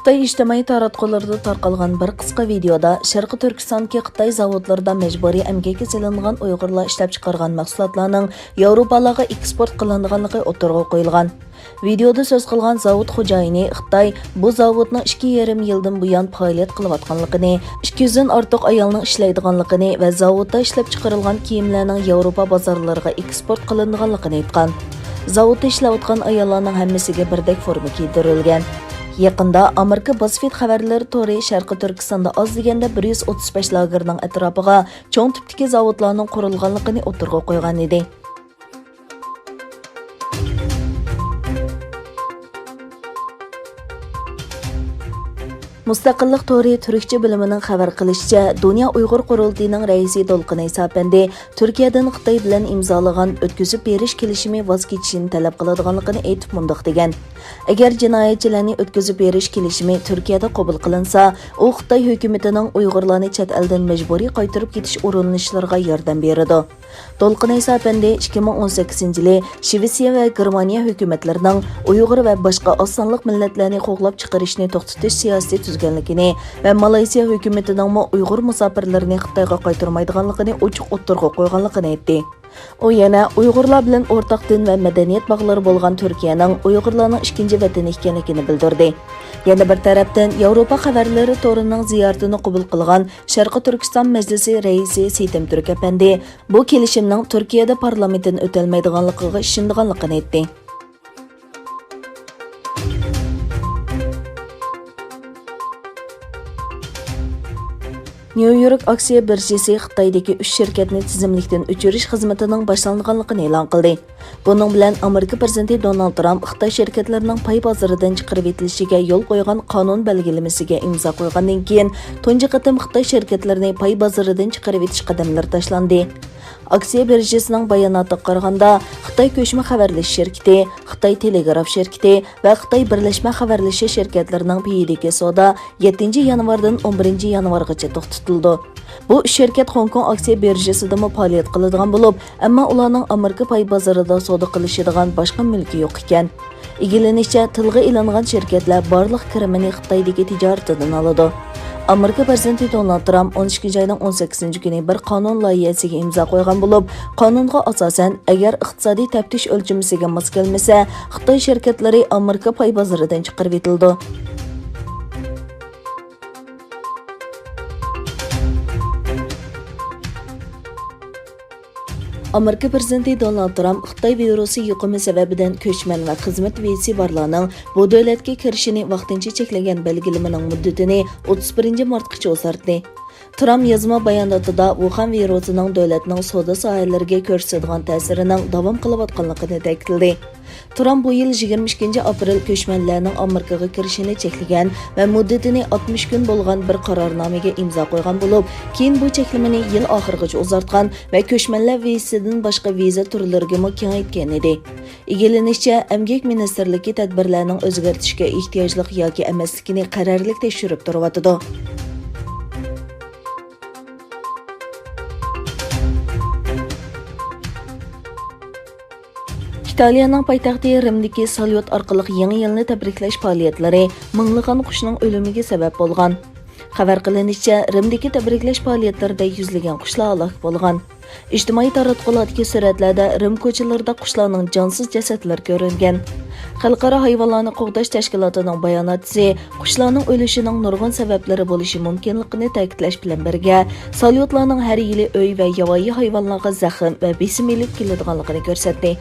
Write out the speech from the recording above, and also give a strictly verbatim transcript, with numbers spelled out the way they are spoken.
خىتاي ئىجتىمائىي تاراتقۇلىرىدا تارقالغان بىر قىسقا ۋىدېئودا شەرقىي تۈركىستاندىكى خىتاي زاۋۇتلىرىدا مەجبۇرىي ئەمگەككە سېلىنغان ئۇيغۇرلار ئىشلەپچىقارغان مەھسۇلاتلارنىڭ ياۋروپالارغا ئېكسپورت قىلىنىدىغانلىقى ئوتتۇرىغا قويۇلغان. ۋىدېئودا سۆز قىلغان زاۋۇت خوجايىنى خىتاي بۇ زاۋۇتنىڭ ئىككى يېرىم يىلدىن بۇيان پائالىيەت قىلىۋاتقانلىقىنى، ئىككى يۈزدىن ئارتۇق ئايالنىڭ ئىشلەيدىغانلىقىنى ۋە زاۋۇتتا ئىشلەپچىقىرىلغان كىيىملەرنىڭ ياۋروپا بازارلىرىغا ئېكسپورت قىلىنىدىغانلىقىنى ئېيتقان. زاۋۇتتا ئىشلەۋاتقان ئاياللارنىڭ ھەممىسىگە بىردەك فورما كىيدۈرۈلگەن. يېقىندا ئامېرىكا بازفىت خەۋەرلىرى تورى شەرقىي تۈركىستاندا ئاز دېگەندە بىر يۈز ئوتتۇز بەش لاگېرنىڭ ئەتراپىغا چوڭ تىپتىكى زاۋۇتلارنىڭ قۇرۇلغانلىقىنى ئوتتۇرىغا قويغان ئىدى. مۇستەقىللىق تورى تۈركچە بۆلۈمىنىڭ خەۋەر قىلىشىچە، دۇنيا ئۇيغۇر قۇرۇلتىيىنىڭ رەئىسى دولقۇن ئەيسا ئەپەندى تۈركىيەدىن خىتاي بىلەن ئىمزالىغان ئۆتكۈزۈپ بېرىش كېلىشىمى ۋاز كېچىشىنى تەلەپ قىلىدىغانلىقىنى ئېيتىپ مۇنداق دېگەن: «ئەگەر جىنايەتچىلەرنى ئۆتكۈزۈپ بېرىش كېلىشىمى تۈركىيەدە قوبۇل قىلىنسا، ئۇ خىتاي ھۆكۈمىتىنىڭ ئۇيغۇرلارنى چەت ئەلدىن مەجبۇرىي قايتۇرۇپ كېتىش ئۇرۇنۇشلىرىغا ياردەم بېرىدۇ.» دولقۇن ئەيسا ئەپەندى ئىككى مىڭ ئون سەككىزىنچى يىلى شىۋېتسىيە ۋە گېرمانىيە ھۆكۈمەتلىرىنىڭ ئۇيغۇر ۋە باشقا ئاز سانلىق مىللەتلەرنى قوغلاپ چىقىرىشنى توختىتىش سىياسىتى تۈزگەنلىكىنى ۋە مالايسىيە ھۆكۈمىتىنىڭمۇ ئۇيغۇر مۇساپىرلىرىنى خىتايغا قايتۇرمايدىغانلىقىنى ئوچۇق ئوتتۇرىغا قويغانلىقىنى ئېيتتى. ئۇ يەنە ئۇيغۇرلار بىلەن ئورتاق دىن ۋە مەدەنىيەت باغلىرى بولغان تۈركىيەنىڭ ئۇيغۇرلارنىڭ ئىككىنچى ۋەتىنى ئىكەنلىكىنى بىلدۈردى. يەنە بىر تەرەپتىن، ياۋروپا خەۋەرلىرى تورىنىڭ زىيارىتىنى قوبۇل قىلغان شەرقىي تۈركىستان مەجلىسى رەئىسى سېيتىم تۈرك ئەپەندى بۇ كېلىشىمنىڭ تۈركىيەدە پارلامېنتتىن ئۆتەلمەيدىغانلىقىغا ئىشىنىدىغانلىقىنى ئېيتتى. نيۇ يورك ئاكسىيە بىرژىسى خىتايدىكى ئۈچ شىركەتنى تىزىملىكتىن ئۆچۈرۈش خىزمىتىنىڭ باشلانغانلىقىنى ئېلان قىلدى. بۇنىڭ بىلەن ئامېرىكا پىرېزىدېنتى دونالد ترامپ خىتاي شىركەتلىرىنىڭ پاي بازىرىدىن چىقىرىۋېتىلىشىگە يول قويغان قانۇن بەلگىلىمىسىگە ئىمزا قويغاندىن كېيىن، تۇنجى قېتىم خىتاي شىركەتلىرىنى پاي بازىرىدىن چىقىرىۋېتىش قەدەملىرى تاشلاندى. ئاكسىيە بىرژىسىنىڭ باياناتىغا قارىغاندا، خىتاي كۆچمە خەۋەرلىشىش شىركىتى، خىتاي تېلېگراف شىركىتى ۋە خىتاي بىرلەشمە خەۋەرلىشىش شىركەتلىرىنىڭ پېيىدىكى سودا يەتتىنچى يانۋاردىن ئون بىرىنچى يانۋارغىچە توختىتىلىدۇ. بۇ ئۈچ شىركەت خوڭكوڭ ئاكسىيە بىرژىسىدىمۇ پائالىيەت قىلىدىغان بولۇپ، ئەمما ئۇلارنىڭ ئامېرىكا پاي بازىرىدا سودا قىلىشىدىغان باشقا مۈلكى يوق ئىكەن. ئىگىلىنىشىچە، تىلغا ئېلىنغان شىركەتلەر بارلىق كىرىمىنى خىتايدىكى تىجارىتىدىن ئالىدۇ. ئامېرىكا پىرېزىدېنتى دونالد ترامپ ئون ئىككىنچى ئاينىڭ ئون سەككىزىنچى كۈنى بىر قانۇن لايىھەسىگە ئىمزا قويغان بولۇپ، قانۇنغا ئاساسەن، ئەگەر ئىقتىسادىي تەپتىش ئۆلچىمىسىگە ماس كەلمىسە، خىتاي شىركەتلىرى ئامېرىكا پاي بازىرىدىن چىقىرىۋېتىلىدۇ. ئامېرىكا پىرېزىدېنتى دونالد ترامپ خىتاي ۋىرۇسى يۇقۇمى سەۋەبىدىن كۆچمەن ۋە خىزمەت ۋىزىسى بارلارنىڭ بۇ دۆلەتكە كىرىشىنى ۋاقتىنچە چەكلىگەن بەلگىلىمىنىڭ مۇددىتىنى ئوتتۇز بىرىنچى مارتقىچە ئۇزارتتى. ترامپ يازما باياناتىدا ۋۇخەن ۋىرۇسىنىڭ دۆلەتنىڭ سودا ساھەلىرىگە كۆرسىتىدىغان تەسىرىنىڭ داۋام قىلىۋاتقانلىقىنى تەكىتلىدى. ترامپ بۇ يىل يىگىرمە ئىككىنچى ئاپرېل كۆچمەنلەرنىڭ ئامېرىكىغا كىرىشىنى چەكلىگەن ۋە مۇددىتىنى ئاتمىش كۈن بولغان بىر قارارنامىگە ئىمزا قويغان بولۇپ، كېيىن بۇ چەكلىمىنى يىل ئاخىرىغىچە ئۇزارتقان ۋە كۆچمەنلەر ۋىزىسىدىن باشقا ۋىزا تۈرلىرىگىمۇ كېڭەيتكەن ئىدى. ئىگىلىنىشىچە، ئەمگەك مىنىستىرلىكى تەدبىرلەرنىڭ ئۆزگەرتىشكە ئېھتىياجلىق ياكى ئەمەسلىكىنى قەرەللىك تەكشۈرۈپ تۇرۇۋاتىدۇ. ئىتالىيەنىڭ پايتەختى رىمدىكى ساليۇت ئارقىلىق يېڭى يىلنى تەبرىكلەش پائالىيەتلىرى مىڭلىغان قۇشنىڭ ئۆلۈمىگە سەۋەب بولغان. خەۋەر قىلىنىشىچە، رىمدىكى تەبرىكلەش پائالىيەتلىرىدە يۈزلىگەن قۇشلار ھالاك بولغان. ئىجتىمائىي تاراتقۇلارتىكى سۈرەتلەردە رىم كوچىلىرىدا قۇشلارنىڭ جانسىز جەسەتلىرى كۆرۈنگەن. خەلقئارا ھايۋانلارنى قوغداش تەشكىلاتىنىڭ باياناتچىسى قۇشلارنىڭ ئۆلۈشىنىڭ نۇرغۇن سەۋەبلىرى بولۇشى مۇمكىنلىقىنى تەكىتلەش بىلەن بىرگە، ساليۇتلارنىڭ ھەر يىلى ئۆي ۋە ياۋايى ھايۋانلارغا زەخىم ۋە بېسىم ئېلىپ كېلىدىغانلىقىنى كۆرسەتتى.